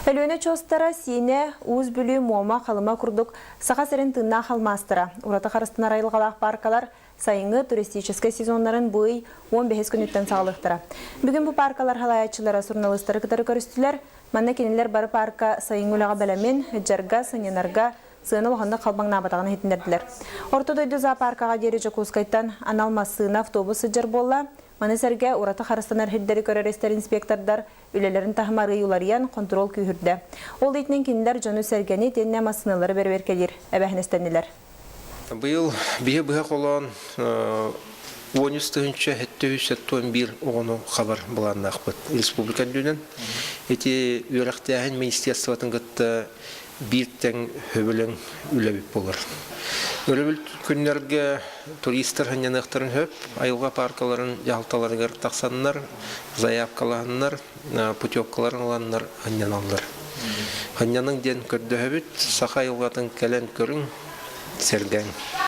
Өлүөнэ очуостара Сиинэ, Уус Бүлүү, Муома, Халыма курдук Саха сирин тыыннаах алмаастара, ураты харыстанар айылҕалаах пааркалар сайыҥҥы туристическай сезоннарын бу ый 15 күнүттэн саҕалыахтара. Бүгүн бу пааркалар салайааччылара суруналыыстары кытары көрүстүлэр. Манна кинилэр бары паарка сайыҥҥы үлэҕэ бэлэмин, ыдьарга, сынньанарга сыана улаханнык халбаҥнаабатаҕын иһитиннэрдилэр. Орто дойду зоопаркаҕа диэри Дьокуускайтан анал массыына, автобус сылдьар буолла. Маны сэргэ ураты харыстанар сирдэри көрөр-истэр инспектордар үлэлэрин таһыма арыый уларыйан, хонтуруол күүһүрдэ. Ол иитинэн кинилэр дьону-сэргэни итиэннэ массыыналары бэрэбиэркэлиир эбээһинэстэннилэр. Быйыл биһи быһа холоон 13 771 оҕону хабар былааннаахпыт республика үрдүнэн. Ити үөрэхтээһин министерствотын кытта биир тэҥ хөбүлэҥ үлэбит буолар. Өрөбүл күннэргэ туристар сынньаныахтарын сөп, айылҕа паркаларын дьаһалталарыгар тахсаннар, заявкалаһаннар, путевкаларын ыланнар сынньаналлар. Сынньаныҥ диэн көрдөһөбүт, саха айылҕатын кэлэн көрүҥ, сэргээҥ.